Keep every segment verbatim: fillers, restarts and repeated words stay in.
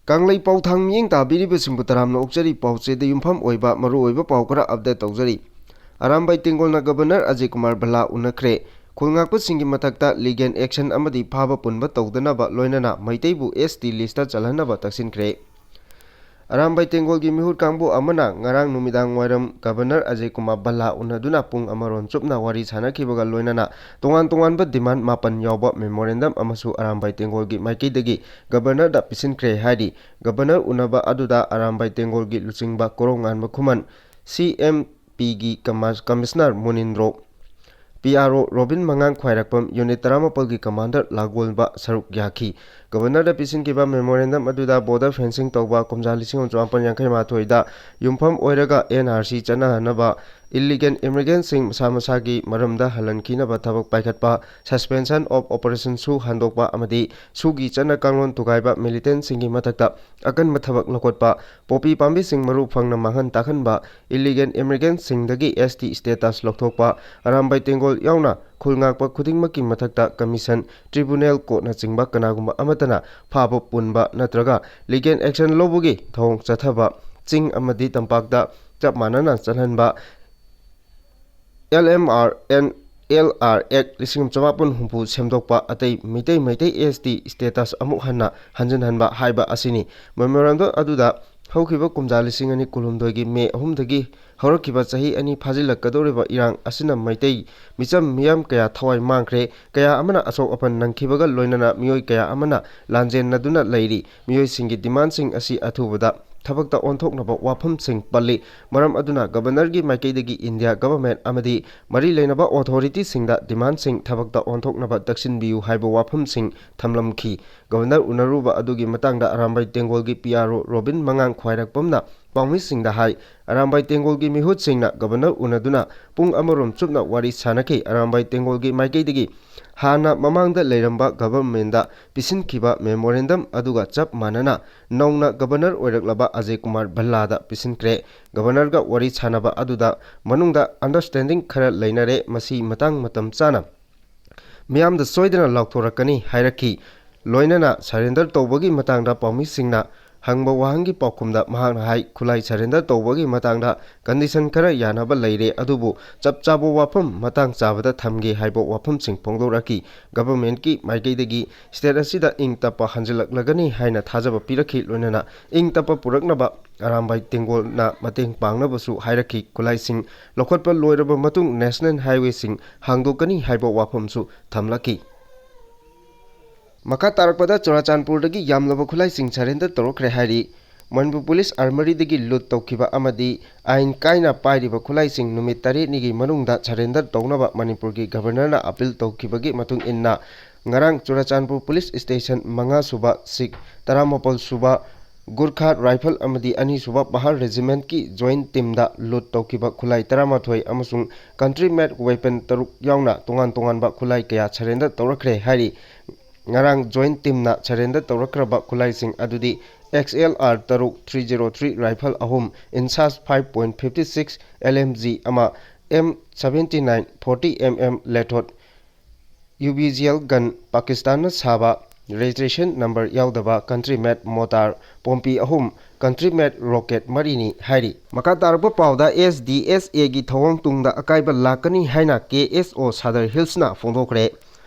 ꯀꯪꯂꯩꯄꯥꯎ ꯊꯥꯡ ꯃꯤꯠꯌꯦꯡ ꯇꯥꯕꯤꯔꯤꯕꯁꯤꯡꯕꯨ ꯇꯔꯥꯝꯅ ꯑꯣꯛꯆꯔꯤ꯫ ꯄꯥꯎꯆꯦꯗ ꯌꯨꯝꯐꯝ ꯑꯣꯏꯕ ꯃꯔꯨꯑꯣꯏꯕ ꯄꯥꯎ ꯈꯔ update ꯇꯧꯖꯔꯤ꯫ ꯑꯔꯥꯝꯕꯥꯏ ꯇꯦꯡꯒꯣꯜꯅ ꯒꯕꯔꯅꯔ ꯑꯖꯌ ꯀꯨꯃꯥꯔ ꯚꯜꯂꯥ ꯎꯅꯈ꯭ꯔꯦ꯫ ꯈꯨꯜ ꯉꯥꯛꯄꯁꯤꯡꯒꯤ ꯃꯊꯛꯇ legal action ꯑꯃꯗꯤ ꯐꯥꯕ ꯄꯨꯟꯕ ꯇꯧꯗꯅꯕ ꯂꯣꯏꯅꯅ ꯃꯩꯇꯩꯕꯨ S T list ꯆꯜꯍꯟꯅꯕ ꯇꯛꯁꯤꯟꯈ꯭ꯔꯦ꯫ ꯑꯔꯥꯝꯕꯥꯏ ꯇꯦꯡꯒꯣꯜꯒꯤ ꯃꯤꯍꯨꯠ ꯀꯥꯡꯕꯨ ꯑꯃꯅ ꯉꯔꯥꯡ ꯅꯨꯃꯤꯗꯥꯡ ꯋꯥꯏꯔꯝ ꯒꯕꯔꯅꯔ ꯑꯖꯌ ꯀꯨꯃꯥꯔ ꯚꯜꯂꯥ ꯎꯅꯗꯨꯅ ꯄꯨꯡ ꯑꯃꯔꯣꯝ ꯆꯨꯞꯅ ꯋꯥꯔꯤ ꯁꯥꯅꯈꯤꯕꯒ ꯂꯣꯏꯅꯅ ꯇꯣꯉꯥꯟ ꯇꯣꯉꯥꯟꯕ demand ꯃꯥꯄꯟ ꯌꯥꯎꯕ memorandum ꯑꯃꯁꯨ ꯑꯔꯥꯝꯕꯥꯏ ꯇꯦꯡꯒꯣꯜꯒꯤ ꯃꯥꯏꯀꯩꯗꯒꯤ ꯒꯕꯔꯅꯔꯗ ꯄꯤꯁꯤꯟꯈ꯭ꯔꯦ ꯍꯥꯏꯔꯤ꯫ ꯒꯕꯔꯅꯔ ꯎꯅꯕ ꯑꯗꯨꯗ ꯑꯔꯥꯝꯕꯥꯏ ꯇꯦꯡꯒꯣꯜꯒꯤ ꯂꯨꯆꯤꯡꯕ ꯀꯣꯔꯧꯉꯥꯟꯕ ꯈꯨꯃꯟ, C M Pꯒꯤ ꯀꯃ-, commissioner Munindro, P R O Robin ꯃꯉꯥꯡ ꯈ꯭ꯋꯥꯏꯔꯥꯛꯄꯝ, unit ꯇꯔꯥꯃꯥꯄꯜꯒꯤ commander ꯂꯥꯒꯣꯜꯕ ꯁꯔꯨꯛ ꯌꯥꯈꯤ꯫ ꯒꯕꯔꯅꯔꯗ ꯄꯤꯁꯤꯟꯈꯤꯕ memorandum ꯑꯗꯨꯗ border fencing ꯇꯧꯕ ꯀꯨꯝꯖꯥ ꯂꯤꯁꯤꯡ ꯑꯃ ꯆꯃꯥꯄꯟ ꯌꯥꯡꯈꯩ ꯃꯥꯊꯣꯏꯗ ꯌꯨꯝꯐꯝ ꯑꯣꯏꯔꯒ N R C ꯆꯠꯅꯍꯟꯅꯕ, illegal immigrantꯁꯤꯡ ꯃꯁꯥ ꯃꯁꯥꯒꯤ ꯃꯔꯝꯗ ꯍꯜꯍꯟꯈꯤꯅꯕ ꯊꯕꯛ ꯄꯥꯏꯈꯠꯄ, suspension of operationꯁꯨ ꯍꯟꯗꯣꯛꯄ ꯑꯃꯗꯤ SoO ꯒꯤ ꯆꯠꯅ ꯀꯥꯡꯂꯣꯟ ꯊꯨꯒꯥꯏꯕ militantꯁꯤꯡꯒꯤ ꯃꯊꯛꯇ ꯑꯀꯟꯕ ꯊꯕꯛ ꯂꯧꯈꯠꯄ, poppy ꯄꯥꯝꯕꯤꯁꯤꯡ ꯃꯔꯨ ꯐꯪꯅ ꯃꯥꯡꯍꯟ ꯇꯥꯛꯍꯟꯕ, illegal immigrantꯁꯤꯡꯗꯒꯤ S T status ꯂꯧꯊꯣꯛꯄ, ꯑꯔꯥꯝꯕꯥꯏ ꯇꯦꯡꯒꯣꯜ ꯌꯥꯎꯅ ꯈꯨꯜ ꯉꯥꯛꯄ ꯈꯨꯗꯤꯡꯃꯛꯀꯤ ꯃꯊꯛꯇ commission, tribunal, courtꯅꯆꯤꯡꯕ ꯀꯅꯥꯒꯨꯝꯕ ꯑꯃꯠꯇꯅ ꯐꯥꯕ ꯄꯨꯟꯕ ꯅꯠꯇ꯭ꯔꯒ legal action ꯂꯧꯕꯒꯤ ꯊꯧꯑꯣꯡ ꯆꯠꯊꯕ, ꯆꯤꯡ ꯑꯃꯗꯤ ꯇꯝꯄꯥꯛꯇ ꯆꯞ ꯃꯥꯟꯅꯅ ꯆꯠꯍꯟꯕ, L M R and L R Act ꯂꯤꯁꯤꯡ ꯑꯃ ꯆꯃꯥꯄꯟ ꯍꯨꯝꯐꯨ ꯁꯦꯝꯗꯣꯛꯄ, ꯑꯇꯩ Meitei Meitei S T status ꯑꯃꯨꯛ ꯍꯟꯅ ꯍꯟꯖꯤꯟꯍꯟꯕ ꯍꯥꯏꯕ ꯑꯁꯤꯅꯤ꯫ Memorandum ꯑꯗꯨꯗ ꯍꯧꯈꯤꯕ ꯀꯨꯝꯖꯥ ꯂꯤꯁꯤꯡ ꯑꯅꯤ ꯀꯨꯟꯍꯨꯝꯗꯣꯏꯒꯤ ꯃꯦ ꯑꯍꯨꯝꯗꯒꯤ ꯍꯧꯔꯛꯈꯤꯕ ꯆꯍꯤ ꯑꯅꯤ ꯐꯥꯖꯤꯜꯂꯛꯀꯗꯧꯔꯤꯕ ꯏꯔꯥꯡ ꯑꯁꯤꯅ ꯃꯩꯇꯩ ꯃꯤꯆꯝ ꯃꯤꯌꯥꯝ ꯀꯌꯥ ꯊꯋꯥꯏ ꯃꯥꯡꯈ꯭ꯔꯦ, ꯀꯌꯥ ꯑꯃꯅ ꯑꯁꯣꯛ ꯑꯄꯟ ꯅꯪꯈꯤꯕꯒ ꯂꯣꯏꯅꯅ ꯃꯤꯑꯣꯏ ꯀꯌꯥ ꯑꯃꯅ ꯂꯥꯟꯖꯦꯟꯅꯗꯨꯅ ꯂꯩꯔꯤ꯫ ꯃꯤꯑꯣꯏꯁꯤꯡꯒꯤ demandꯁꯤꯡ ꯑꯁꯤ ꯑꯊꯨꯕꯗ ꯊꯕꯛꯇ ꯑꯣꯟꯊꯣꯛꯅꯕ ꯋꯥꯐꯝꯁꯤꯡ ꯄꯜꯂꯤ꯫ ꯃꯔꯝ ꯑꯗꯨꯅ ꯒꯕꯔꯅꯔꯒꯤ ꯃꯥꯏꯀꯩꯗꯒꯤ India government ꯑꯃꯗꯤ ꯃꯔꯤ ꯂꯩꯅꯕ authorityꯁꯤꯡꯗ demandꯁꯤꯡ ꯊꯕꯛꯇ ꯑꯣꯟꯊꯣꯛꯅꯕ ꯇꯛꯁꯤꯟꯕꯤꯌꯨ ꯍꯥꯏꯕ ꯋꯥꯐꯝꯁꯤꯡ ꯊꯝꯂꯝꯈꯤ꯫ ꯒꯕꯔꯅꯔ ꯎꯅꯔꯨꯕ ꯑꯗꯨꯒꯤ ꯃꯇꯥꯡꯗ ꯑꯔꯥꯝꯕꯥꯏ ꯇꯦꯡꯒꯣꯜꯒꯤ P R O ꯔꯣꯕꯤꯟ ꯃꯉꯥꯡ ꯈ꯭ꯋꯥꯏꯔꯥꯛꯄꯝꯅ ꯄꯥꯎꯃꯤꯁꯤꯡꯗ ꯍꯥꯏ꯫ ꯑꯔꯥꯝꯕꯥꯏ ꯇꯦꯡꯒꯣꯜꯒꯤ ꯃꯤꯍꯨꯠꯁꯤꯡꯅ ꯒꯕꯔꯅꯔ ꯎꯅꯗꯨꯅ ꯄꯨꯡ ꯑꯃꯔꯣꯝ ꯆꯨꯞꯅ ꯋꯥꯔꯤ ꯁꯥꯅꯈꯤ꯫ ꯑꯔꯥꯝꯕꯥꯏ ꯇꯦꯡꯒꯣꯜꯒꯤ ꯃꯥꯏꯀꯩꯗꯒꯤ ꯍꯥꯟꯅ ꯃꯃꯥꯡꯗ ꯂꯩꯔꯝꯕ governmentꯗ ꯄꯤꯁꯤꯟꯈꯤꯕ memorandum ꯑꯗꯨꯒ ꯆꯞ ꯃꯥꯟꯅꯅ ꯅꯧꯅ ꯒꯕꯔꯅꯔ ꯑꯣꯏꯔꯛꯂꯕ ꯑꯖꯌ ꯀꯨꯃꯥꯔ ꯚꯜꯂꯥꯗ ꯄꯤꯁꯤꯟꯈ꯭ꯔꯦ꯫ ꯒꯕꯔꯅꯔꯒ ꯋꯥꯔꯤ ꯁꯥꯅꯕ ꯑꯗꯨꯗ ꯃꯅꯨꯡꯗ understanding ꯈꯔ ꯂꯩꯅꯔꯦ, ꯃꯁꯤ ꯃꯇꯥꯡ ꯃꯇꯝ ꯆꯥꯅ ꯃꯤꯌꯥꯝꯗ ꯁꯣꯏꯗꯅ ꯂꯥꯎꯊꯣꯔꯛꯀꯅꯤ ꯍꯥꯏꯔꯛꯈꯤ꯫ ꯂꯣꯏꯅꯅ surrender ꯇꯧꯕꯒꯤ ꯃꯇꯥꯡꯗ ꯄꯥꯎꯃꯤꯁꯤꯡꯅ ꯍꯪꯕ ꯋꯥꯍꯪꯒꯤ ꯄꯥꯎꯈꯨꯝꯗ ꯃꯍꯥꯛꯅ ꯍꯥꯏ, ꯈꯨꯠꯂꯥꯏ surrender ꯇꯧꯕꯒꯤ ꯃꯇꯥꯡꯗ condition ꯈꯔ ꯌꯥꯅꯕ ꯂꯩꯔꯦ, ꯑꯗꯨꯕꯨ ꯆꯞ ꯆꯥꯕ ꯋꯥꯐꯝ ꯃꯇꯥꯡ ꯆꯥꯕꯗ ꯊꯝꯒꯦ ꯍꯥꯏꯕ ꯋꯥꯐꯝꯁꯤꯡ ꯐꯣꯡꯗꯣꯔꯛꯈꯤ꯫ Governmentꯀꯤ ꯃꯥꯏꯀꯩꯗꯒꯤ state ꯑꯁꯤꯗ ꯏꯪ ꯇꯞꯄ ꯍꯟꯖꯤꯜꯂꯛꯂꯒꯅꯤ ꯍꯥꯏꯅ ꯊꯥꯖꯕ ꯄꯤꯔꯛꯈꯤ꯫ ꯂꯣꯏꯅꯅ ꯏꯪ ꯇꯞꯄ ꯄꯨꯔꯛꯅꯕ ꯑꯔꯥꯝꯕꯥꯏ ꯇꯦꯡꯒꯣꯜꯅ ꯃꯇꯦꯡ ꯄꯥꯡꯅꯕꯁꯨ ꯍꯥꯏꯔꯛꯈꯤ꯫ ꯈꯨꯠꯂꯥꯏꯁꯤꯡ ꯂꯧꯈꯠꯄ ꯂꯣꯏꯔꯕ ꯃꯇꯨꯡ national highwayꯁꯤꯡ ꯍꯥꯡꯗꯣꯛꯀꯅꯤ ꯍꯥꯏꯕ ꯋꯥꯐꯝꯁꯨ ꯊꯝꯂꯛꯈꯤ꯫ ꯃꯈꯥ ꯇꯥꯔꯛꯄꯗ ꯆꯨꯔꯥꯆꯥꯟꯄꯨꯔꯗꯒꯤ ꯌꯥꯝꯂꯕ ꯈꯨꯠꯂꯥꯏꯁꯤꯡ surrender ꯇꯧꯔꯛꯈ꯭ꯔꯦ ꯍꯥꯏꯔꯤ꯫ ꯃꯅꯤꯄꯨꯔ ꯄꯨꯂꯤꯁ armouryꯗꯒꯤ loot ꯇꯧꯈꯤꯕ ꯑꯃꯗꯤ ꯑꯥꯏꯟ ꯀꯥꯏꯅ ꯄꯥꯏꯔꯤꯕ ꯈꯨꯠꯂꯥꯏꯁꯤꯡ ꯅꯨꯃꯤꯠ ꯇꯔꯦꯠꯅꯤꯒꯤ ꯃꯅꯨꯡꯗ surrender ꯇꯧꯅꯕ ꯃꯅꯤꯄꯨꯔꯒꯤ governorꯅ appeal ꯇꯧꯈꯤꯕꯒꯤ ꯃꯇꯨꯡ ꯏꯟꯅ, ꯉꯔꯥꯡ ꯆꯨꯔꯥꯆꯥꯟꯄꯨꯔ police station ꯃꯉꯥ ꯁꯨꯕ, ꯁꯤꯛ ꯇꯔꯥꯃꯥꯄꯜ ꯁꯨꯕ, Gurkha Rifle ꯑꯃꯗꯤ ꯑꯅꯤ ꯁꯨꯕ Pahar Regimentꯀꯤ joint teamꯗ loot ꯇꯧꯈꯤꯕ ꯈꯨꯠꯂꯥꯏ ꯇꯔꯥꯃꯥꯊꯣꯏ ꯑꯃꯁꯨꯡ country made weapon ꯇꯔꯨꯛ ꯌꯥꯎꯅ ꯇꯣꯉꯥꯟ ꯇꯣꯉꯥꯟꯕ ꯈꯨꯠꯂꯥꯏ ꯀꯌꯥ surrender ꯇꯧꯔꯛꯈ꯭ꯔꯦ ꯍꯥꯏꯔꯤ꯫ ꯉꯔꯥꯡ joint teamꯅ surrender ꯇꯧꯔꯛꯈ꯭ꯔꯕ ꯈꯨꯠꯂꯥꯏꯁꯤꯡ ꯑꯗꯨꯗꯤ XLR ꯇꯔꯨꯛ, three zero three rifle ꯑꯍꯨꯝ, INSAS five point fifty six, LMG ꯑꯃ, M seventy nine, forty MM Lethot, UBGL gun, ꯄꯥꯀꯤꯁꯇꯥꯟꯅ ꯁꯥꯕ registration number ꯌꯥꯎꯗꯕ country made mortar, ꯄꯣꯝꯄꯤ ꯑꯍꯨꯝ, country made rocket ꯃꯔꯤꯅꯤ ꯍꯥꯏꯔꯤ꯫ ꯃꯈꯥ ꯇꯥꯔꯛꯄ ꯄꯥꯎꯗ, SDSAꯒꯤ ꯊꯧꯑꯣꯡ ꯇꯨꯡꯗ ꯑꯀꯥꯏꯕ ꯂꯥꯛꯀꯅꯤ ꯍꯥꯏꯅ KSO Sadar Hillsꯅ ꯐꯣꯡꯗꯣꯛꯈ꯭ꯔꯦ꯫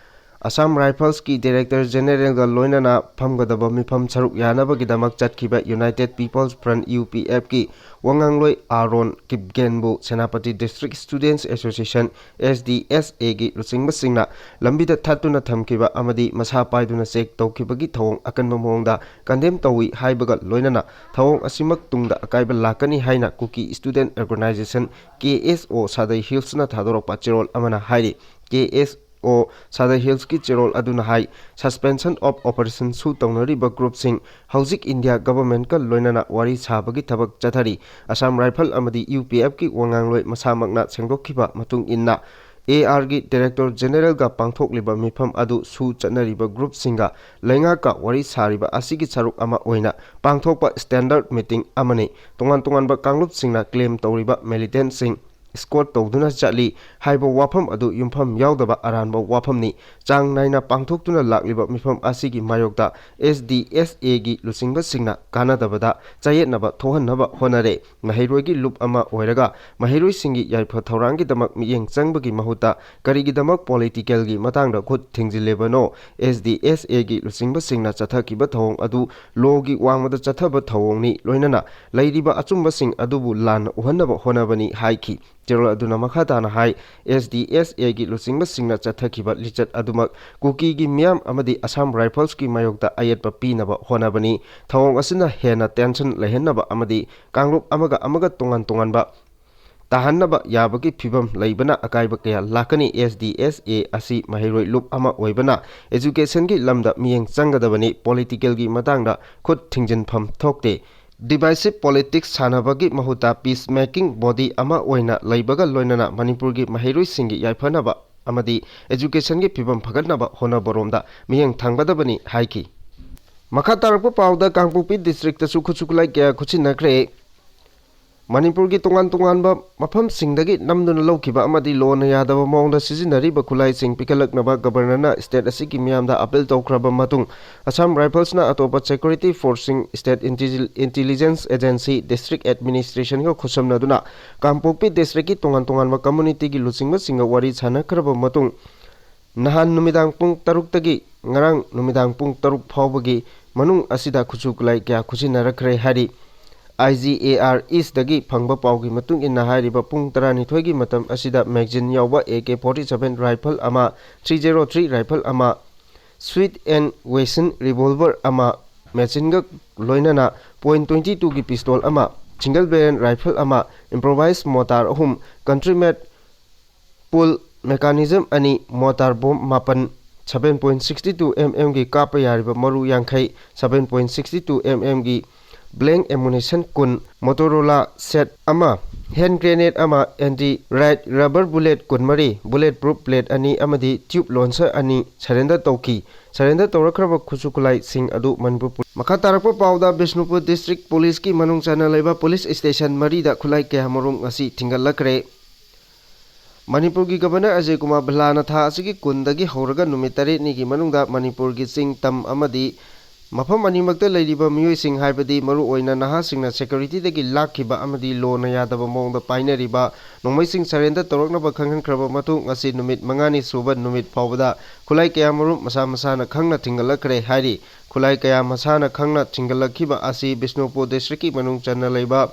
Assam Riflesꯀꯤ Director Generalꯒ ꯂꯣꯏꯅꯅ ꯐꯝꯒꯗꯕ ꯃꯤꯐꯝ ꯁꯔꯨꯛ ꯌꯥꯅꯕꯒꯤꯗꯃꯛ ꯆꯠꯈꯤꯕ United People's Front, UPFꯀꯤ ꯋꯥꯉꯥꯡꯂꯣꯏ Aaron ꯀꯤꯞꯒꯦꯟꯕꯨ Senapati District Students Association, SDSAꯒꯤ ꯂꯨꯆꯤꯡꯕꯁꯤꯡꯅ ꯂꯝꯕꯤꯗ ꯊꯠꯇꯨꯅ ꯊꯝꯈꯤꯕ ꯑꯃꯗꯤ ꯃꯁꯥ ꯄꯥꯏꯗꯨꯅ check ꯇꯧꯈꯤꯕꯒꯤ ꯊꯧꯑꯣꯡ ꯑꯀꯟꯕ ꯃꯑꯣꯡꯗ condemn ꯇꯧꯏ ꯍꯥꯏꯕꯒ ꯂꯣꯏꯅꯅ, ꯊꯧꯑꯣꯡ ꯑꯁꯤꯃꯛ ꯇꯨꯡꯗ ꯑꯀꯥꯏꯕ ꯂꯥꯛꯀꯅꯤ ꯍꯥꯏꯅ Kuki Student Organisation, KSO Sadar Hillsꯅ ꯊꯥꯗꯣꯔꯛꯄ ꯆꯦꯔꯣꯜ ꯑꯃꯅ ꯍꯥꯏꯔꯤ꯫ KSO Sadar Hillsꯀꯤ ꯆꯦꯔꯣꯜ ꯑꯗꯨꯅ ꯍꯥꯏ, suspension of operation ꯁꯨ ꯇꯧꯅꯔꯤꯕ groupꯁꯤꯡ ꯍꯧꯖꯤꯛ India governmentꯀ ꯂꯣꯏꯅꯅ ꯋꯥꯔꯤ ꯁꯥꯕꯒꯤ ꯊꯕꯛ ꯆꯠꯊꯔꯤ꯫ Assam Rifle ꯑꯃꯗꯤ UPFꯀꯤ ꯋꯥꯉꯥꯡꯂꯣꯏ ꯃꯁꯥꯃꯛꯅ ꯁꯦꯡꯗꯣꯛꯈꯤꯕ ꯃꯇꯨꯡ ꯏꯟꯅ, ARꯒꯤ Director Generalꯒ ꯄꯥꯡꯊꯣꯛꯂꯤꯕ ꯃꯤꯐꯝ ꯑꯗꯨ ꯁꯨ ꯆꯠꯅꯔꯤꯕ groupꯁꯤꯡꯒ ꯂꯩꯉꯥꯛꯀ ꯋꯥꯔꯤ ꯁꯥꯔꯤꯕ ꯑꯁꯤꯒꯤ ꯁꯔꯨꯛ ꯑꯃ ꯑꯣꯏꯅ ꯄꯥꯡꯊꯣꯛꯄ standard meeting ꯑꯃꯅꯤ꯫ ꯇꯣꯉꯥꯟ ꯇꯣꯉꯥꯟꯕ ꯀꯥꯡꯂꯨꯞꯁꯤꯡꯅ claim ꯇꯧꯔꯤꯕ militantꯁꯤꯡ escort ꯇꯧꯗꯨꯅ ꯆꯠꯂꯤ ꯍꯥꯏꯕ ꯋꯥꯐꯝ ꯑꯗꯨ ꯌꯨꯝꯐꯝ ꯌꯥꯎꯗꯕ ꯑꯔꯥꯟꯕ ꯋꯥꯐꯝꯅꯤ꯫ ꯆꯥꯡ ꯅꯥꯏꯅ ꯄꯥꯡꯊꯣꯛꯇꯨꯅ ꯂꯥꯛꯂꯤꯕ ꯃꯤꯐꯝ ꯑꯁꯤꯒꯤ ꯃꯥꯌꯣꯛꯇ S D S Aꯒꯤ ꯂꯨꯆꯤꯡꯕꯁꯤꯡꯅ ꯀꯥꯟꯅꯗꯕꯗ ꯆꯌꯦꯠꯅꯕ ꯊꯣꯛꯍꯟꯅꯕ ꯍꯣꯠꯅꯔꯦ꯫ ꯃꯍꯩꯔꯣꯏꯒꯤ ꯂꯨꯞ ꯑꯃ ꯑꯣꯏꯔꯒ ꯃꯍꯩꯔꯣꯏꯁꯤꯡꯒꯤ ꯌꯥꯏꯐ ꯊꯧꯔꯥꯡꯒꯤꯗꯃꯛ ꯃꯤꯠꯌꯦꯡ ꯆꯪꯕꯒꯤ ꯃꯍꯨꯠꯇ ꯀꯔꯤꯒꯤꯗꯃꯛ politicalꯒꯤ ꯃꯇꯥꯡꯗ ꯈꯨꯠ ꯊꯤꯡꯖꯤꯜꯂꯤꯕꯅꯣ? S D S Aꯒꯤ ꯂꯨꯆꯤꯡꯕꯁꯤꯡꯅ ꯆꯠꯊꯈꯤꯕ ꯊꯧꯑꯣꯡ ꯑꯗꯨ lawꯒꯤ ꯋꯥꯡꯃꯗ ꯆꯠꯊꯕ ꯊꯧꯑꯣꯡꯅꯤ, ꯂꯣꯏꯅꯅ ꯂꯩꯔꯤꯕ ꯑꯆꯨꯝꯕꯁꯤꯡ ꯑꯗꯨꯕꯨ ꯂꯥꯟꯅ ꯎꯍꯟꯅꯕ ꯍꯣꯠꯅꯕꯅꯤ ꯍꯥꯏꯈꯤ꯫ ꯆꯦꯔꯣꯜ ꯑꯗꯨꯅ ꯃꯈꯥ ꯇꯥꯅ ꯍꯥꯏ, S D S Aꯒꯤ ꯂꯨꯆꯤꯡꯕꯁꯤꯡꯅ ꯆꯠꯊꯈꯤꯕ ꯂꯤꯆꯠ ꯑꯗꯨꯃꯛ ꯀꯨꯀꯤꯒꯤ ꯃꯤꯌꯥꯝ ꯑꯃꯗꯤ Assam Riflesꯀꯤ ꯃꯥꯌꯣꯛꯇ ꯑꯌꯦꯠꯄ ꯄꯤꯅꯕ ꯍꯣꯠꯅꯕꯅꯤ꯫ ꯊꯧꯑꯣꯡ ꯑꯁꯤꯅ ꯍꯦꯟꯅ tension ꯂꯩꯍꯟꯅꯕ ꯑꯃꯗꯤ ꯀꯥꯡꯂꯨꯞ ꯑꯃꯒ ꯑꯃꯒ ꯇꯣꯉꯥꯟ ꯇꯣꯉꯥꯟꯕ ꯇꯥꯍꯟꯅꯕ ꯌꯥꯕꯒꯤ ꯐꯤꯚꯝ ꯂꯩꯕꯅ ꯑꯀꯥꯏꯕ ꯀꯌꯥ ꯂꯥꯛꯀꯅꯤ꯫ S D S A ꯑꯁꯤ ꯃꯍꯩꯔꯣꯏ ꯂꯨꯞ ꯑꯃ ꯑꯣꯏꯕꯅ educationꯒꯤ ꯂꯝꯗ ꯃꯤꯠꯌꯦꯡ ꯆꯪꯒꯗꯕꯅꯤ꯫ Politicalꯒꯤ ꯃꯇꯥꯡꯗ ꯈꯨꯠ ꯊꯤꯡꯖꯤꯟꯐꯝ ꯊꯣꯛꯇꯦ꯫ Divisive politics ꯁꯥꯟꯅꯕꯒꯤ ꯃꯍꯨꯠꯇ peace making body ꯑꯃ ꯑꯣꯏꯅ ꯂꯩꯕꯒ ꯂꯣꯏꯅꯅ ꯃꯅꯤꯄꯨꯔꯒꯤ ꯃꯍꯩꯔꯣꯏꯁꯤꯡꯒꯤ ꯌꯥꯏꯐꯅꯕ ꯑꯃꯗꯤ educationꯒꯤ ꯐꯤꯚꯝ ꯐꯒꯠꯅꯕ ꯍꯣꯠꯅꯕꯔꯣꯝꯗ ꯃꯤꯠꯌꯦꯡ ꯊꯝꯒꯗꯕꯅꯤ ꯍꯥꯏꯈꯤ꯫ ꯃꯈꯥ ꯇꯥꯔꯛꯄ ꯄꯥꯎꯗ, ꯀꯥꯡꯄꯣꯛꯄꯤ districtꯇꯁꯨ ꯈꯨꯠꯁꯨ ꯈꯨꯠꯂꯥꯏ ꯀꯌꯥ ꯈꯨꯠꯁꯤꯟꯅꯈ꯭ꯔꯦ꯫ ꯃꯅꯤꯄꯨꯔꯒꯤ ꯇꯣꯉꯥꯟ ꯇꯣꯉꯥꯟꯕ ꯃꯐꯝꯁꯤꯡꯗꯒꯤ ꯅꯝꯗꯨꯅ ꯂꯧꯈꯤꯕ ꯑꯃꯗꯤ ꯂꯣꯅ ꯌꯥꯗꯕ ꯃꯑꯣꯡꯗ ꯁꯤꯖꯤꯟꯅꯔꯤꯕ ꯈꯨꯠꯂꯥꯏꯁꯤꯡ ꯄꯤꯈꯠꯂꯛꯅꯕ Governorꯅ state ꯑꯁꯤꯒꯤ ꯃꯤꯌꯥꯝꯗ appeal ꯇꯧꯈ꯭ꯔꯕ ꯃꯇꯨꯡ, Assam Riflesꯅ ꯑꯇꯣꯞꯄ security forceꯁꯤꯡ, state intelli-, intelligence agency, district administrationꯒ ꯈꯨꯠꯁꯝꯅꯗꯨꯅ ꯀꯥꯡꯄꯣꯛꯄꯤ districtꯀꯤ ꯇꯣꯉꯥꯟ ꯇꯣꯉꯥꯟꯕ communityꯒꯤ ꯂꯨꯆꯤꯡꯕꯁꯤꯡꯒ ꯋꯥꯔꯤ ꯁꯥꯟꯅꯈ꯭ꯔꯕ ꯃꯇꯨꯡ, ꯅꯍꯥꯟ ꯅꯨꯃꯤꯗꯥꯡ ꯄꯨꯡ ꯇꯔꯨꯛꯇꯒꯤ ꯉꯔꯥꯡ ꯅꯨꯃꯤꯗꯥꯡ ꯄꯨꯡ ꯇꯔꯨꯛ ꯐꯥꯎꯕꯒꯤ ꯃꯅꯨꯡ ꯑꯁꯤꯗ ꯈꯨꯠꯁꯨ ꯈꯨꯠꯂꯥꯏ ꯀꯌꯥ ꯈꯨꯠꯁꯤꯟꯅꯔꯛꯈ꯭ꯔꯦ ꯍꯥꯏꯔꯤ꯫ I G A R Eastꯇꯒꯤ ꯐꯪꯕ ꯄꯥꯎꯒꯤ ꯃꯇꯨꯡ ꯏꯟꯅ, ꯍꯥꯏꯔꯤꯕ ꯄꯨꯡ ꯇꯔꯥꯅꯤꯊꯣꯏꯒꯤ ꯃꯇꯝ ꯑꯁꯤꯗ magazine ꯌꯥꯎꯕ A K forty-seven rifle ꯑꯃ, three zero three rifle ꯑꯃ, Smith and Wesson revolver ꯑꯃ, machineꯒ ꯂꯣꯏꯅꯅ point twenty twoꯒꯤ pistol ꯑꯃ, single barrel rifle ꯑꯃ, improvised mortar ꯑꯍꯨꯝ, country made pull mechanism ꯑꯅꯤ, mortar bomb ꯃꯥꯄꯟ, seven point sixty two M Mꯒꯤ ꯀꯥꯞꯄ ꯌꯥꯔꯤꯕ ꯃꯔꯨ ꯌꯥꯡꯈꯩ, seven point sixty two M Mꯒꯤ blank ammunition ꯀꯨꯟ, Motorola set ꯑꯃ, hand grenade ꯑꯃ, anti riot rubber bullet ꯀꯨꯟꯃꯔꯤ, bullet proof plate ꯑꯅꯤ ꯑꯃꯗꯤ tube launcher ꯑꯅꯤ surrender ꯇꯧꯈꯤ꯫ Surrender ꯇꯧꯔꯛꯈ꯭ꯔꯕ ꯈꯨꯠꯁꯨ ꯈꯨꯠꯂꯥꯏꯁꯤꯡ ꯑꯗꯨ ꯃꯅꯤꯄꯨꯔ ꯄꯨ-, ꯃꯈꯥ ꯇꯥꯔꯛꯄ ꯄꯥꯎꯗ, ꯕꯤꯁꯅꯨꯄꯨꯔ district policeꯀꯤ ꯃꯅꯨꯡ ꯆꯟꯅ ꯂꯩꯕ police station ꯃꯔꯤꯗ ꯈꯨꯠꯂꯥꯏ ꯀꯌꯥ ꯃꯔꯨꯝ ꯉꯁꯤ ꯊꯤꯡꯒꯠꯂꯛꯈ꯭ꯔꯦ꯫ ꯃꯅꯤꯄꯨꯔꯒꯤ ꯒꯕꯔꯅꯔ ꯑꯖꯌ ꯀꯨꯃꯥꯔ ꯚꯜꯂꯥꯅ ꯊꯥ ꯑꯁꯤꯒꯤ ꯀꯨꯟꯗꯒꯤ ꯍꯧꯔꯒ ꯅꯨꯃꯤꯠ ꯇꯔꯦꯠꯅꯤꯒꯤ ꯃꯅꯨꯡꯗ ꯃꯅꯤꯄꯨꯔꯒꯤ ꯆꯤꯡ, ꯇꯝ ꯑꯃꯗꯤ ꯃꯐꯝ ꯑꯅꯤꯃꯛꯇ ꯂꯩꯔꯤꯕ ꯃꯤꯑꯣꯏꯁꯤꯡ, ꯍꯥꯏꯕꯗꯤ ꯃꯔꯨꯑꯣꯏꯅ ꯅꯍꯥꯁꯤꯡꯅ ꯁꯦꯀ꯭ꯌꯨꯔꯤꯇꯤꯗꯒꯤ ꯂꯥꯛꯈꯤꯕ ꯑꯃꯗꯤ ꯂꯣꯅ ꯌꯥꯗꯕ ꯃꯑꯣꯡꯗ ꯄꯥꯏꯅꯔꯤꯕ ꯅꯣꯡꯃꯩꯁꯤꯡ ꯁꯔꯦꯟꯗꯔ ꯇꯧꯔꯛꯅꯕ ꯈꯪꯍꯟꯈ꯭ꯔꯕ ꯃꯇꯨꯡ, ꯉꯁꯤ ꯅꯨꯃꯤꯠ ꯃꯉꯥꯅꯤ ꯁꯨꯕ ꯅꯨꯃꯤꯠ ꯐꯥꯎꯕꯗ ꯈꯨꯠꯂꯥꯏ ꯀꯌꯥꯃꯔꯨꯝ ꯃꯁꯥ ꯃꯁꯥꯅ ꯈꯪꯅ ꯊꯤꯡꯒꯠꯂꯛꯈ꯭ꯔꯦ ꯍꯥꯏꯔꯤ꯫ ꯈꯨꯠꯂꯥꯏ ꯀꯌꯥ ꯃꯁꯥꯅ ꯈꯪꯅ ꯊꯤꯡꯒꯠꯂꯛꯈꯤꯕ ꯑꯁꯤ ꯕꯤꯁꯅꯨꯄꯨꯔ ꯗꯤꯁꯇ꯭ꯔꯤꯛꯀꯤ ꯃꯅꯨꯡ ꯆꯟꯅ ꯂꯩꯕ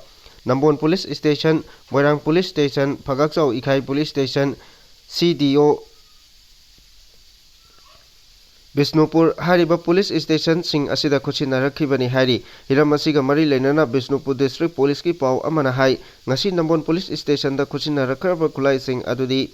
ꯅꯝꯕꯣꯜ ꯄꯨꯂꯤꯁ ꯁ꯭ꯇꯦꯁꯟ, ꯃꯣꯏꯔꯥꯡ ꯄꯨꯂꯤꯁ ꯁ꯭ꯇꯦꯁꯟ, ꯐꯒꯥꯛꯆꯥꯎ ꯏꯈꯥꯏ ꯄꯨꯂꯤꯁ ꯁ꯭ꯇꯦꯁꯟ, ꯁꯤ ꯗꯤ ꯑꯣ, ꯕꯤꯁꯅꯨꯄꯨꯔ ꯍꯥꯏꯔꯤꯕ ꯄꯨꯂꯤꯁ ꯁ꯭ꯇꯦꯁꯟꯁꯤꯡ ꯑꯁꯤꯗ ꯈꯨꯠꯁꯤꯟꯅꯔꯛꯈꯤꯕꯅꯤ ꯍꯥꯏꯔꯤ꯫ ꯍꯤꯔꯝ ꯑꯁꯤꯒ ꯃꯔꯤ ꯂꯩꯅꯅ ꯕꯤꯁꯅꯨꯄꯨꯔ ꯗꯤꯁꯇ꯭ꯔꯤꯛ ꯄꯨꯂꯤꯁꯀꯤ ꯄꯥꯎ ꯑꯃꯅ ꯍꯥꯏ, ꯉꯁꯤ ꯅꯝꯕꯣꯜ ꯄꯨꯂꯤꯁ ꯁ꯭ꯇꯦꯁꯟꯗ ꯈꯨꯠꯁꯤꯟꯅꯔꯛꯈ꯭ꯔꯕ ꯈꯨꯠꯂꯥꯏꯁꯤꯡ ꯑꯗꯨꯗꯤ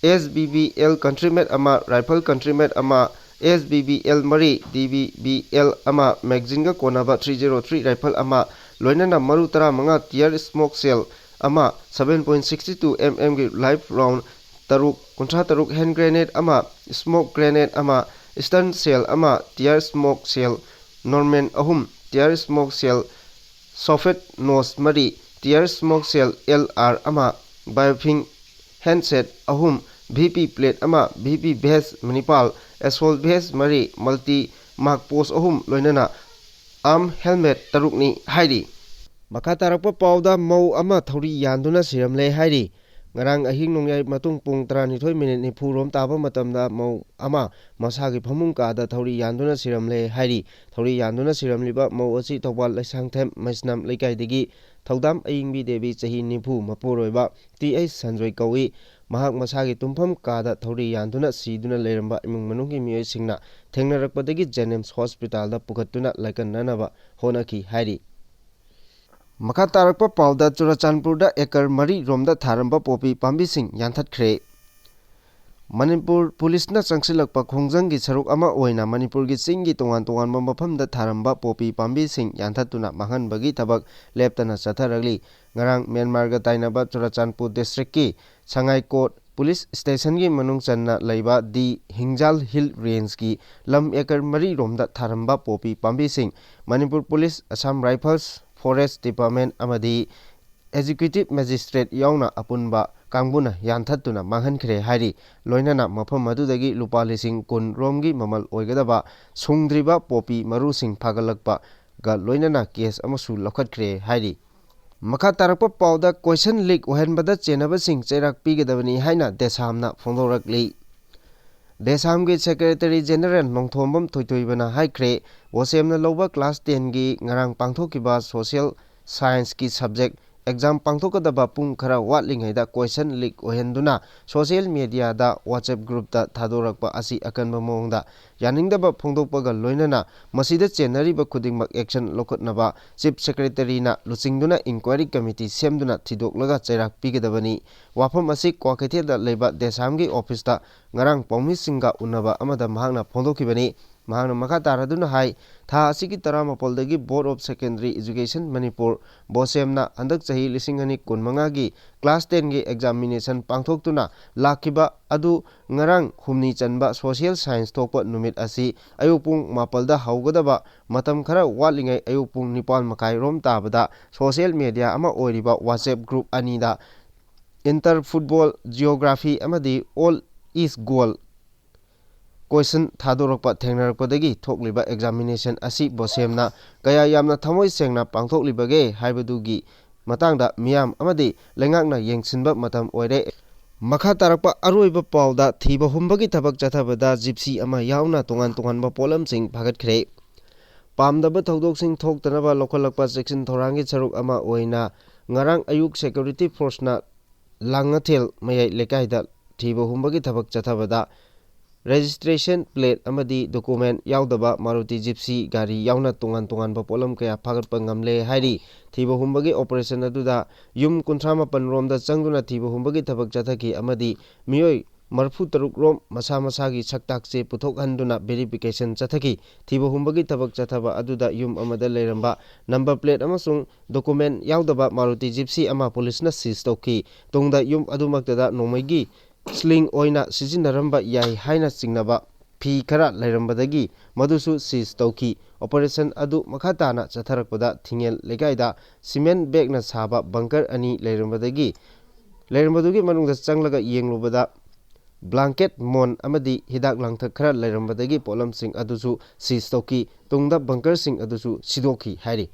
ꯑꯦꯁ ꯕꯤ ꯕꯤ ꯑꯦꯜ ꯀꯟꯇ꯭ꯔꯤ ꯃꯦꯠ ꯑꯃ, ꯔꯥꯏꯐꯜ ꯀꯟꯇ꯭ꯔꯤ ꯃꯦꯠ ꯑꯃ, ꯑꯦꯁ ꯕꯤ ꯕꯤ ꯑꯦꯜ ꯃꯔꯤ, ꯗꯤ ꯕꯤ ꯕꯤ ꯑꯦꯜ ꯑꯃ, ꯃꯦꯒꯖꯤꯟꯒ ꯀꯣꯟꯅꯕ ꯊ꯭ꯔꯤ ꯖꯦꯔꯣ ꯊ꯭ꯔꯤ ꯔꯥꯏꯐꯜ ꯑꯃ, ꯂꯣꯏꯅꯅ ꯃꯔꯨ ꯇꯔꯥꯃꯉꯥ ꯇꯤꯌꯔ ꯁ꯭ꯃꯣꯛ ꯁꯦꯜ ꯑꯃ, seven point sixty two M ꯑꯦꯝꯒꯤ ꯂꯥꯏꯐ ꯔꯥꯎꯟ ꯇꯔꯨꯛ, ꯀꯨꯟꯊ꯭ꯔꯥ ꯇꯔꯨꯛ ꯍꯦꯟ ꯒ꯭ꯔꯦꯅꯦꯗ ꯑꯃ, ꯁ꯭ꯃꯣꯛ ꯒ꯭ꯔꯦꯅꯦꯗ ꯑꯃ, ꯏꯁꯇꯟ ꯁꯦꯜ ꯑꯃ, ꯇꯤꯌꯔ ꯁ꯭ꯃꯣꯛ ꯁꯦꯜ ꯅꯣꯔꯃꯦꯜ ꯑꯍꯨꯝ, ꯇꯤꯌꯔ ꯁ꯭ꯃꯣꯛ ꯁꯦꯜ ꯁꯣꯐꯦꯠ ꯅꯣꯁ ꯃꯔꯤ, ꯇꯤꯌꯔ ꯁ꯭ꯃꯣꯛ ꯁꯦꯜ ꯑꯦꯜ ꯑꯥꯔ ꯑꯃ, ꯕꯥꯏꯑꯣꯐꯤꯡ ꯍꯦꯟꯁꯦꯠ ꯑꯍꯨꯝ, ꯚꯤ ꯄꯤ ꯄ꯭ꯂꯦꯠ ꯑꯃ, ꯚꯤ ꯄꯤ ꯚꯦꯁ ꯅꯤꯄꯥꯜ, ꯑꯦꯁꯣꯜ ꯚꯦꯁ ꯃꯔꯤ, ꯃꯜꯇꯤ ꯃꯥꯛ ꯄꯣꯁ ꯑꯍꯨꯝ, ꯂꯣꯏꯅꯅ ꯑꯥꯔꯝ ꯍꯦꯜꯃꯦꯠ ꯇꯔꯨꯛꯅꯤ ꯍꯥꯏꯔꯤ꯫ ꯃꯈꯥ ꯇꯥꯔꯛꯄ ꯄꯥꯎꯗ ꯃꯧ ꯑꯃ ꯊꯧꯔꯤ ꯌꯥꯟꯗꯨꯅ ꯁꯤꯔꯝꯂꯦ ꯍꯥꯏꯔꯤ꯫ ꯉꯔꯥꯡ ꯑꯍꯤꯡ ꯅꯣꯡꯌꯥꯏ ꯃꯇꯨꯡ ꯄꯨꯡ ꯇꯔꯥꯅꯤꯊꯣꯏ ꯃꯤꯅꯤꯠ ꯅꯤꯐꯨ ꯔꯣꯝ ꯇꯥꯕ ꯃꯇꯝꯗ ꯃꯧ ꯑꯃ ꯃꯁꯥꯒꯤ ꯐꯃꯨꯡ ꯀꯥꯗ ꯊꯧꯔꯤ ꯌꯥꯟꯗꯨꯅ ꯁꯤꯔꯝꯂꯦ ꯍꯥꯏꯔꯤ꯫ ꯊꯧꯔꯤ ꯌꯥꯟꯗꯨꯅ ꯁꯤꯔꯝꯂꯤꯕ ꯃꯧ ꯑꯁꯤ ꯊꯧꯕꯥꯜ ꯂꯩꯁꯥꯡꯊꯦꯝ ꯃꯩꯁꯅꯥꯝ ꯂꯩꯀꯥꯏꯗꯒꯤ ꯊꯧꯗꯥꯝ ꯑꯌꯤꯡꯕꯤ ꯗꯦꯕꯤ, ꯆꯍꯤ ꯅꯤꯐꯨ, ꯃꯄꯨꯔꯣꯏꯕ ꯇꯤ ꯑꯩꯆ ꯁꯟꯖꯣꯏ ꯀꯧꯏ꯫ ꯃꯍꯥꯛ ꯃꯁꯥꯒꯤ ꯇꯨꯝꯐꯝ ꯀꯥꯗ ꯊꯧꯔꯤ ꯌꯥꯟꯗꯨꯅ ꯁꯤꯗꯨꯅ ꯂꯩꯔꯝꯕ ꯏꯃꯨꯡ ꯃꯅꯨꯡꯒꯤ ꯃꯤꯑꯣꯏꯁꯤꯡꯅ ꯊꯦꯡꯅꯔꯛꯄꯗꯒꯤ ꯖꯦꯅꯤꯝꯁ ꯍꯣꯁꯄꯤꯇꯥꯜꯗ ꯄꯨꯈꯠꯇꯨꯅ ꯂꯥꯏꯀꯠꯅꯅꯕ ꯍꯣꯠꯅꯈꯤ ꯍꯥꯏꯔꯤ꯫ ꯃꯈꯥ ꯇꯥꯔꯛꯄ ꯄꯥꯎꯗ ꯆꯨꯔꯆꯥꯟꯄꯨꯔꯗ ꯑꯦꯀꯔ ꯃꯔꯤ ꯔꯣꯝꯗ ꯊꯥꯔꯝꯕ ꯄꯣꯄꯤ ꯄꯥꯝꯕꯤꯁꯤꯡ ꯌꯥꯟꯊꯠꯈ꯭ꯔꯦ꯫ ꯃꯅꯤꯄꯨꯔ ꯄꯨꯂꯤꯁꯅ ꯆꯪꯁꯤꯜꯂꯛꯄ ꯈꯣꯡꯖꯪꯒꯤ ꯁꯔꯨꯛ ꯑꯃ ꯑꯣꯏꯅ ꯃꯅꯤꯄꯨꯔꯒꯤ ꯆꯤꯡꯒꯤ ꯇꯣꯉꯥꯟ ꯇꯣꯉꯥꯟꯕ ꯃꯐꯝꯗ ꯊꯥꯔꯝꯕ ꯄꯣꯄꯤ ꯄꯥꯝꯕꯤꯁꯤꯡ ꯌꯥꯟꯊꯠꯇꯨꯅ ꯃꯥꯡꯍꯟꯕꯒꯤ ꯊꯕꯛ ꯂꯦꯞꯇꯅ ꯆꯠꯊꯔꯛꯂꯤ꯫ ꯉꯔꯥꯡ ꯃ꯭ꯌꯥꯟꯃꯥꯔꯒ ꯇꯥꯏꯅꯕ ꯆꯨꯔꯆꯥꯟꯄꯨꯔ ꯗꯤꯁꯇ꯭ꯔꯤꯛꯀꯤ ꯁꯉꯥꯏꯀꯣꯠ ꯄꯨꯂꯤꯁ ꯁ꯭ꯇꯦꯁꯟꯒꯤ ꯃꯅꯨꯡ ꯆꯟꯅ ꯂꯩꯕ ꯗꯤ ꯍꯤꯡꯖꯥꯜ ꯍꯤꯜ ꯔꯦꯟꯖꯀꯤ ꯂꯝ ꯑꯦꯀꯔ ꯃꯔꯤ ꯔꯣꯝꯗ ꯊꯥꯔꯝꯕ ꯄꯣꯄꯤ ꯄꯥꯝꯕꯤꯁꯤꯡ Manipur police, Assam rifles, forest department ꯑꯃꯗꯤ ꯑꯦꯖꯤꯀ꯭ꯌꯨꯇꯤꯚ ꯃꯦꯖꯤꯁꯇ꯭ꯔꯦꯠ ꯌꯥꯎꯅ ꯑꯄꯨꯟꯕ ꯀꯥꯡꯕꯨꯅ ꯌꯥꯟꯊꯠꯇꯨꯅ ꯃꯥꯡꯍꯟꯈ꯭ꯔꯦ ꯍꯥꯏꯔꯤ꯫ ꯂꯣꯏꯅꯅ ꯃꯐꯝ ꯑꯗꯨꯗꯒꯤ ꯂꯨꯄꯥ ꯂꯤꯁꯤꯡ ꯀꯨꯟ ꯔꯣꯝꯒꯤ ꯃꯃꯜ ꯑꯣꯏꯒꯗꯕ ꯁꯨꯡꯗ꯭ꯔꯤꯕ ꯄꯣꯄꯤ ꯃꯔꯨꯁꯤꯡ ꯐꯥꯒꯠꯂꯛꯄꯒ ꯂꯣꯏꯅꯅ ꯀꯦꯁ ꯑꯃꯁꯨ ꯂꯧꯈꯠꯈ꯭ꯔꯦ ꯍꯥꯏꯔꯤ꯫ ꯃꯈꯥ ꯇꯥꯔꯛꯄ ꯄꯥꯎꯗ, ꯀꯣꯏꯁꯟ ꯂꯤꯛ ꯑꯣꯏꯍꯟꯕꯗ ꯆꯦꯟꯅꯕꯁꯤꯡ ꯆꯩꯔꯥꯛ ꯄꯤꯒꯗꯕꯅꯤ ꯍꯥꯏꯅ ꯗꯦꯁꯥꯝꯅ ꯐꯣꯡꯗꯣꯔꯛꯂꯤ꯫ ꯗꯦꯁꯥꯝꯒꯤ ꯁꯦꯀ꯭ꯔꯦꯇꯔꯤ ꯖꯦꯅꯔꯦꯜ ꯅꯣꯡꯊꯣꯝꯕꯝ ꯊꯣꯏꯊꯣꯏꯕꯅ ꯍꯥꯏꯈ꯭ꯔꯦ, ꯕꯣꯁꯦꯝꯅ ꯂꯧꯕ ꯀ꯭ꯂꯥꯁ ꯇꯦꯟꯒꯤ ꯉꯔꯥꯡ ꯄꯥꯡꯊꯣꯛꯈꯤꯕ ꯁꯣꯁꯤꯌꯦꯜ ꯁꯥꯏꯟꯁꯀꯤ ꯁꯕꯖꯦꯛ ꯑꯦꯛꯖꯥꯝ ꯄꯥꯡꯊꯣꯛꯀꯗꯕ ꯄꯨꯡ ꯈꯔ ꯋꯥꯠꯂꯤꯉꯩꯗ ꯀꯣꯏꯁꯟ ꯂꯤꯛ ꯑꯣꯏꯍꯟꯗꯨꯅ ꯁꯣꯁꯤꯌꯦꯜ ꯃꯦꯗꯤꯌꯥꯗ WhatsApp ꯒ꯭ꯔꯨꯞꯇ ꯊꯥꯗꯣꯔꯛꯄ ꯑꯁꯤ ꯑꯀꯟꯕ ꯃꯑꯣꯡꯗ ꯌꯥꯅꯤꯡꯗꯕ ꯐꯣꯡꯗꯣꯛꯄꯒ ꯂꯣꯏꯅꯅ ꯃꯁꯤꯗ ꯆꯦꯟꯅꯔꯤꯕ ꯈꯨꯗꯤꯡꯃꯛ ꯑꯦꯛꯁꯟ ꯂꯧꯈꯠꯅꯕ ꯆꯤꯐ ꯁꯦꯀ꯭ꯔꯦꯇꯔꯤꯅ ꯂꯨꯆꯤꯡꯗꯨꯅ ꯏꯟꯀ꯭ꯋꯥꯏꯔꯤ ꯀꯃꯤꯇꯤ ꯁꯦꯝꯗꯨꯅ ꯊꯤꯗꯣꯛꯂꯒ ꯆꯩꯔꯥꯛ ꯄꯤꯒꯗꯕꯅꯤ꯫ ꯋꯥꯐꯝ ꯑꯁꯤ ꯀ꯭ꯋꯥꯀꯩꯊꯦꯜꯗ ꯂꯩꯕ ꯗꯦꯁꯥꯝꯒꯤ ꯑꯣꯐꯤꯁꯇ ꯉꯔꯥꯡ ꯄꯥꯎꯃꯤꯁꯤꯡꯒ ꯎꯅꯕ ꯑꯃꯗ ꯃꯍꯥꯛꯅ ꯐꯣꯡꯗꯣꯛꯈꯤꯕꯅꯤ꯫ ꯃꯍꯥꯛꯅ ꯃꯈꯥ ꯇꯥꯔꯗꯨꯅ ꯍꯥꯏ, ꯊꯥ ꯑꯁꯤꯒꯤ ꯇꯔꯥꯃꯥꯄꯜꯗꯒꯤ Board of Secondary Education Manipur, ꯕꯣꯁꯦꯝꯅ ꯍꯟꯗꯛ ꯆꯍꯤ ꯂꯤꯁꯤꯡ ꯑꯅꯤ ꯀꯨꯟꯃꯉꯥꯒꯤ ꯀ꯭ꯂꯥꯁ ꯇꯦꯟꯒꯤ ꯑꯦꯛꯖꯥꯃꯤꯅꯦꯁꯟ ꯄꯥꯡꯊꯣꯛꯇꯨꯅ ꯂꯥꯛꯈꯤꯕ ꯑꯗꯨ ꯉꯔꯥꯡ ꯍꯨꯝꯅꯤ ꯆꯟꯕ ꯁꯣꯁꯤꯌꯦꯜ ꯁꯥꯏꯟꯁ ꯊꯣꯛꯄ ꯅꯨꯃꯤꯠ ꯑꯁꯤ ꯑꯌꯨꯛ ꯄꯨꯡ ꯃꯥꯄꯜꯗ ꯍꯧꯒꯗꯕ ꯃꯇꯝ ꯈꯔ ꯋꯥꯠꯂꯤꯉꯩ ꯑꯌꯨꯛ ꯄꯨꯡ ꯅꯤꯄꯥꯜ ꯃꯈꯥꯏ ꯔꯣꯝ ꯇꯥꯕꯗ ꯁꯣꯁꯤꯌꯦꯜ ꯃꯦꯗꯤꯌꯥ ꯑꯃ ꯑꯣꯏꯔꯤꯕ WhatsApp ꯒ꯭ꯔꯨꯞ ꯑꯅꯤꯗ Inter Football Geography ꯑꯃꯗꯤ All Is Goal ꯀꯣꯏꯁꯟ ꯊꯥꯗꯣꯔꯛꯄ ꯊꯦꯡꯅꯔꯛꯄꯗꯒꯤ ꯊꯣꯛꯂꯤꯕ ꯑꯦꯛꯖꯥꯃꯤꯅꯦꯁꯟ ꯑꯁꯤ ꯕꯣꯁꯦꯝꯅ ꯀꯌꯥ ꯌꯥꯝꯅ ꯊꯃꯣꯏ ꯁꯦꯡꯅ ꯄꯥꯡꯊꯣꯛꯂꯤꯕꯒꯦ ꯍꯥꯏꯕꯗꯨꯒꯤ ꯃꯇꯥꯡꯗ ꯃꯤꯌꯥꯝ ꯑꯃꯗꯤ ꯂꯩꯉꯥꯛꯅ ꯌꯦꯡꯁꯤꯟꯕ ꯃꯇꯝ ꯑꯣꯏꯔꯦ꯫ ꯃꯈꯥ ꯇꯥꯔꯛꯄ ꯑꯔꯣꯏꯕ ꯄꯥꯎꯗ, ꯊꯤꯕ ꯍꯨꯝꯕꯒꯤ ꯊꯕꯛ ꯆꯠꯊꯕꯗ ꯖꯤꯞꯁꯤ ꯑꯃ ꯌꯥꯎꯅ ꯇꯣꯉꯥꯟ ꯇꯣꯉꯥꯟꯕ ꯄꯣꯠꯂꯝꯁꯤꯡ ꯐꯥꯒꯠꯈ꯭ꯔꯦ꯫ ꯄꯥꯝꯗꯕ ꯊꯧꯗꯣꯛꯁꯤꯡ ꯊꯣꯛꯇꯅꯕ ꯂꯧꯈꯠꯂꯛꯄ ꯆꯦꯛꯁꯤꯟ ꯊꯧꯔꯥꯡꯒꯤ ꯁꯔꯨꯛ ꯑꯃ ꯑꯣꯏꯅ ꯉꯔꯥꯡ ꯑꯌꯨꯛ ꯁꯦꯀ꯭ꯌꯨꯔꯤꯇꯤ ꯐꯣꯔꯁꯅ ꯂꯥꯡꯉꯊꯦꯜ ꯃꯌꯥꯏ ꯂꯩꯀꯥꯏꯗ ꯊꯤꯕ ꯍꯨꯝꯕꯒꯤ ꯊꯕꯛ ꯆꯠꯊꯕꯗ ꯔꯦꯖꯤꯁꯇ꯭ꯔꯦꯁꯟ ꯄ꯭ꯂꯦꯠ ꯑꯃꯗꯤ ꯗꯣꯀꯨꯃꯦꯟ ꯌꯥꯎꯗꯕ ꯃꯥꯔꯨꯇꯤ ꯖꯤꯞꯁꯤ ꯒꯥꯔꯤ ꯌꯥꯎꯅ ꯇꯣꯉꯥꯟ ꯇꯣꯉꯥꯟꯕ ꯄꯣꯠꯂꯝ ꯀꯌꯥ ꯐꯥꯒꯠꯄ ꯉꯝꯂꯦ ꯍꯥꯏꯔꯤ꯫ ꯊꯤꯕ ꯍꯨꯝꯕꯒꯤ ꯑꯣꯄꯔꯦꯁꯟ ꯑꯗꯨꯗ ꯌꯨꯝ ꯀꯨꯟꯊ꯭ꯔꯥ ꯃꯥꯄꯟ ꯔꯣꯝꯗ ꯆꯪꯗꯨꯅ ꯊꯤꯕ ꯍꯨꯝꯕꯒꯤ ꯊꯕꯛ ꯆꯠꯊꯈꯤ ꯑꯃꯗꯤ ꯃꯤꯑꯣꯏ ꯃꯔꯤꯐꯨ ꯇꯔꯨꯛ ꯔꯣꯝ ꯃꯁꯥ ꯃꯁꯥꯒꯤ ꯁꯛꯇꯥꯛ ꯆꯦ ꯄꯨꯊꯣꯛꯍꯟꯗꯨꯅ ꯚꯦꯔꯤꯐꯤꯀꯦꯁꯟ ꯆꯠꯊꯈꯤ꯫ ꯊꯤꯕ ꯍꯨꯝꯕꯒꯤ ꯊꯕꯛ ꯆꯠꯊꯕ ꯑꯗꯨꯗ ꯌꯨꯝ ꯑꯃꯗ ꯂꯩꯔꯝꯕ ꯅꯝꯕꯔ ꯄ꯭ꯂꯦꯠ ꯑꯃꯁꯨꯡ ꯗꯣꯀꯨꯃꯦꯟ ꯌꯥꯎꯗꯕ ꯃꯥꯔꯨꯇꯤ ꯖꯤꯞꯁꯤ ꯑꯃ ꯄꯨꯂꯤꯁꯅ ꯁꯤꯖ ꯇꯧꯈꯤ꯫ ꯇꯨꯡꯗ ꯌꯨꯝ ꯑꯗꯨꯃꯛꯇꯗ ꯅꯣꯡꯃꯩꯒꯤ ꯁ꯭ꯂꯤꯡ ꯑꯣꯏꯅ ꯁꯤꯖꯤꯟꯅꯔꯝꯕ ꯌꯥꯏ ꯍꯥꯏꯅ ꯆꯤꯡꯅꯕ ꯐꯤ ꯈꯔ ꯂꯩꯔꯝꯕꯗꯒꯤ ꯃꯗꯨꯁꯨ ꯁꯤꯖ ꯇꯧꯈꯤ꯫ ꯑꯣꯄꯔꯦꯁꯟ ꯑꯗꯨ ꯃꯈꯥ ꯇꯥꯅ ꯆꯠꯊꯔꯛꯄꯗ ꯊꯤꯡꯉꯦꯜ ꯂꯩꯀꯥꯏꯗ ꯁꯤꯃꯦꯟ ꯕꯦꯒꯅ ꯁꯥꯕ ꯕꯪꯀꯔ ꯑꯅꯤ ꯂꯩꯔꯝꯕꯗꯒꯤ ꯂꯩꯔꯝꯕꯗꯨꯒꯤ ꯃꯅꯨꯡꯗ ꯆꯪꯂꯒ ꯌꯦꯡꯂꯨꯕꯗ blanket, ꯃꯣꯟ ꯑꯃꯗꯤ ꯍꯤꯗꯥꯛ ꯂꯥꯡꯊꯛ ꯈꯔ ꯂꯩꯔꯝꯕꯗꯒꯤ ꯄꯣꯠꯂꯝꯁꯤꯡ ꯑꯗꯨꯁꯨ seize ꯇꯧꯈꯤ꯫ ꯇꯨꯡꯗ bunkerꯁꯤꯡ ꯑꯗꯨꯁꯨ ꯁꯤꯗꯣꯛꯈꯤ ꯍꯥꯏꯔꯤ꯫